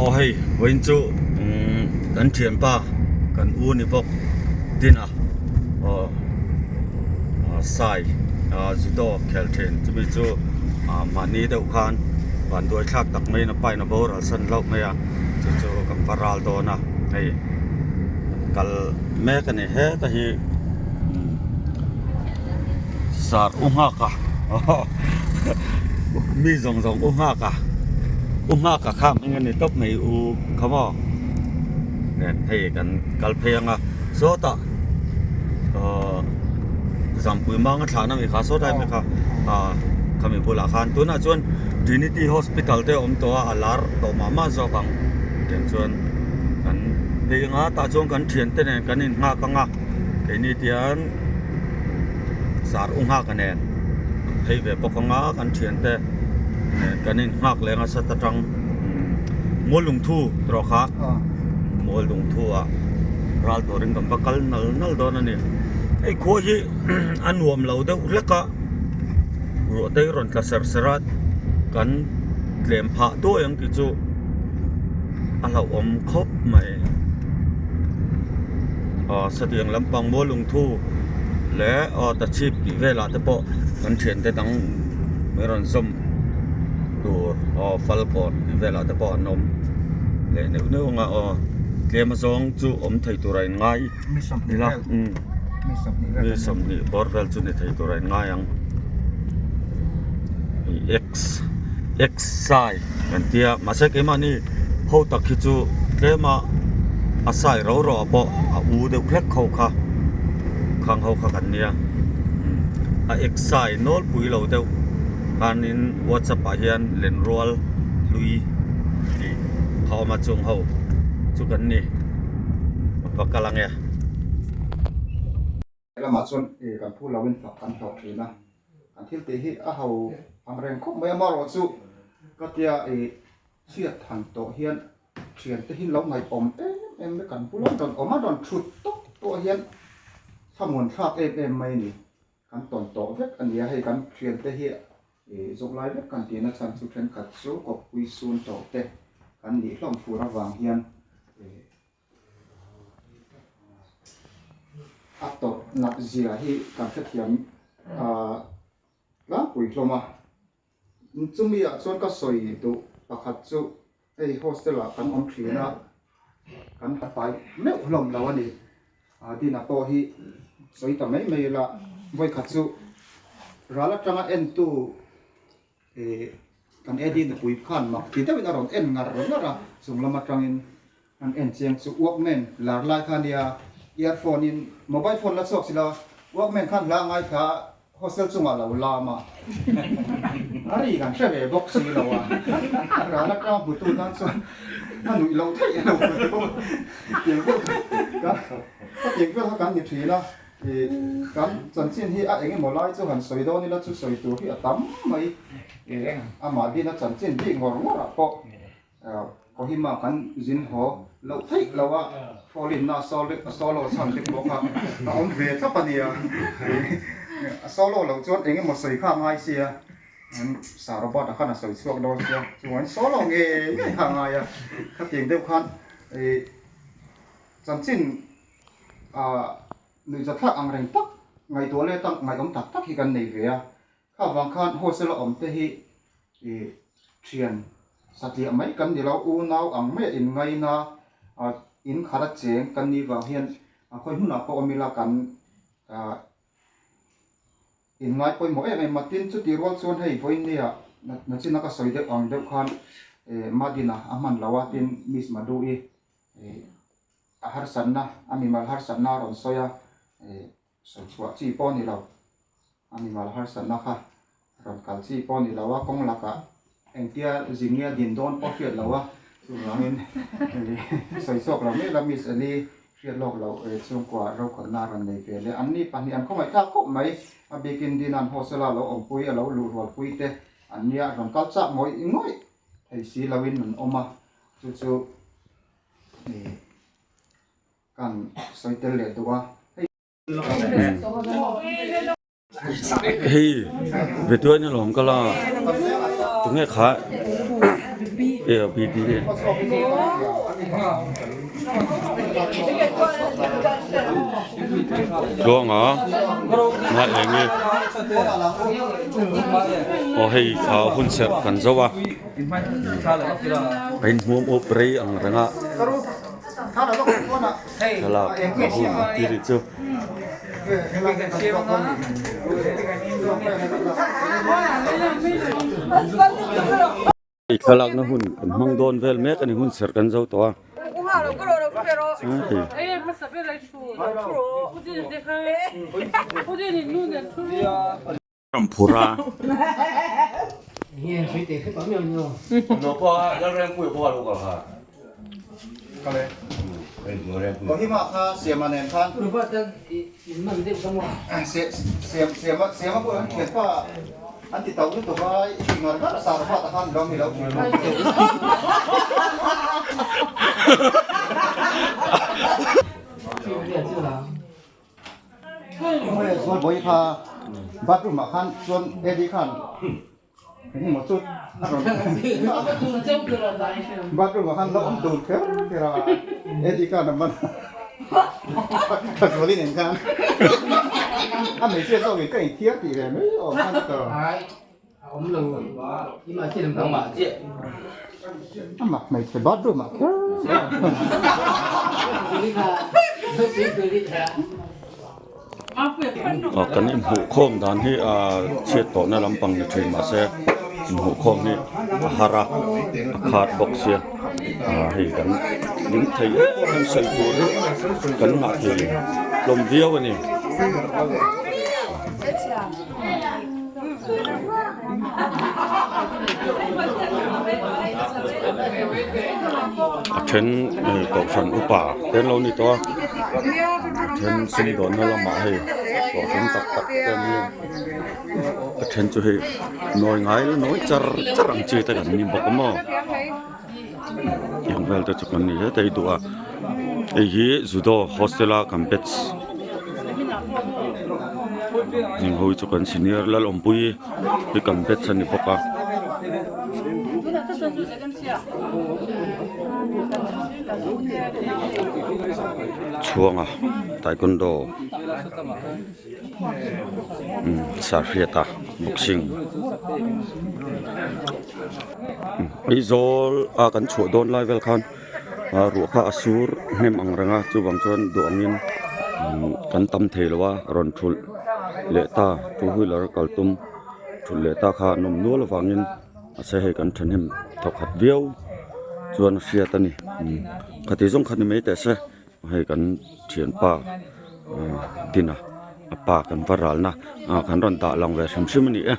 Aw hei vawiin chu umm kan thianpa kan u ni bawk Dina aw sai judo khel thin chumi chu mahni deuh khan vanduai thlak tak maiin a pain a boral san hlauh mai a chu chu kan va ral dawn a hei kal mek a ni heta hi. Sar u nghak a mi zawng zawng u nghak a u nghak a kha hming a ni tawp mai u kha maw nen hei kan kal phei ang a sawtah ahh zampui mang a thlan a mi kha sawtlai mi kha ahh khami bulah khan tunah chuan Trinity hospital te a awm tawh a a lar tawh mah mah zawk ang tiang chuan kan phei ang a tah chuan kan thiante nen kan innghak ang a keini tian. Sar u nghak nen an phei ve bawk anga kan thiante nen kan in nghak leng a sat atang mual lungthu tawh kha mual lungthu ah ral turin kan va kal nal nal dawn a ni hei khua hi a nuam lo deuh hlek a ruah te hi rawn tla ser ser a kan tlem phah duai ang tih chu a hlauhawm khawp mai. Aw satiang lampang mual lungthu leh aw tachhip tih velah te pawh kan thiante dang min rawn zawm tur aw falkawn tih velah te pawh an awm leh neuh neuh ang a aw tlem azawng chu awm thei tur a inngai ila umm mi 20 bawr vel chu ni thei tur a inngai ang x x sai kan tia mahse keimahni ho tak hi chu tlem a a sai ro ro ah pawh a u deuh hlek ho kha khang ho kha kan nia a ek sai nawlpui lo deuh khanin whatsapp ah hian lenrual hlui tih a awm a chung ho chu kan ni va kal ang e. Lamah chuan kan phu loin fak kan hlawh thin a, kan thil tih hi a ho ang reng khawp mai a, amaherawhchu ka tia chhiat han tawh hian thiante hi lo ngaihawm em em mai kan bula rawn awm a, rawn thut tawp pawh hian thlamuan thlak em em mai a ni, kan tawn tawh vek a ni a, hei kan thiante hi zawk lai vek kan tihna chhan chu thenkhat chu kawppui sun tawh te kan nih hlawm fur avang hian. A tawrh nat zia hi kan hrethiam tlangpui hlawm a. Chumi ah chuan ka sawi duh pakhat chu hei hostel ah kan awm thin a, kan pai meuh hlawm lo a ni. Dina pawh hi sawi ta mai mai ila vawikhat chu ral atanga entu Kan Eddie nupui khan mak ti deuhin a rawn en ngar ngar a, chung lam atangin an en chiang chu Walkman lar lai kha nia, earphone in mobile phone la chhuak sila Walkman khan hla ngaithla hostel chungah lo lam a, a ri kan hre ve bawk si lo a, ral atanga hmutu tan chuan a nuih loh theih lo tiang vel kha tiang vel kha kan ni thin a. Kan chanchin hi a eng emaw lai chu han sawi dawn ila chu sawi tur hi a tam mai. Amah dina chanchin bik ngawr ngawrah pawh Kohima kan zin haw loh theih lo a, Fawlinna solo chhan te pawh kha a awm ve thlap a nia. A solo loh chuan eng emaw sawi kha a ngai sia, Sir Robert-a khan a sawi chhuak dawn sia, chuvangin solo ngei ngei kha a ngai a. Khatiang deuh khan chanchin Nuihza thlak ang reng tak, ngaihtuah let a ngaihawm tak tak hi kan nei ve a. Kha vang khan hostel a awm te hi thian satliah mai kan ni lo, unau ang mai a inngaina in khat a cheng kan nih vang hian khawi hmunah pawh awm ila kan Inngai pawimawh em em a, tin chutih rual chuan hei vawinia nachina ka sawi deuh ang deuh khan Madina a hman lo a, tin Miss Madhu-i A harsatna, a mimal harsatna a rawn sawi a, sawi chhuah chi pawh a ni lo. A mimal harsatna kha rawn kal chi pawh a ni lo a, kawng lakah engtia zingia din dawn pawh hriat lo a, chuvangin sawi chhuak lo mai la Miss Eli hriat lawk loh chhungkua rokhawlhna a rawn nei ve leh. Anni pahnih an khawngaih thlak khawp mai, a bikin Dina'n hostel-a lo awmpui, a lo luh rualpui te an nia, rawn kal chak ngawih ngawih thei si loin an awm a, chu chu. Kan sawi tel leh duh a. Hei vetuain alawm ka la tunge kha A B D A. Tluanga hma eng i aw hei kha hun serh kan zo a a inhmuam up rei ang reng a thlalak a hun a ti rih chu. Thlalakna hun kan hmang dawn vel mek a ni hun serh kan zo tawh a. Ramphura. Kan inhmuh khawm dan hi a chhiat tawhna lampang ni thin mahse inhmuh khawm hi a har a a khat bawk sia hei kan ding thei em em sawi tur hi kan nghah thei hlawm viau a ni. A then kohhran upa te an lo ni tawh a a then sumdawnna lamah hei kohhran tak tak te an ni a a then chu hei nawi ngai la nawi char char ang chi te kan ni bawk a maw tiang vel te chu kan ni hle thei duh a hei hi judo hostel a kan batch heng ho hi chu kan senior Lalawmpui hi kan batch a ni bawk a. Chhuanga taekwondo Sahriata boxing. Aizawl a kan chhuah dawn lai vel khan ruah kha a sur hnem ang reng a chuvang chuan duh angin kan tam thei lo a rawn thulh leh ta two wheeler kal tum thulh leh ta kha an awm nual avangin mahse hei kan thahnem thawkhat viau chuan a hriat a ni khati zawng kha ni mai teh se. Hei kan thianpa Dina a pa kan va ralna kan rawn dah lang ve hrim hrim a ni e.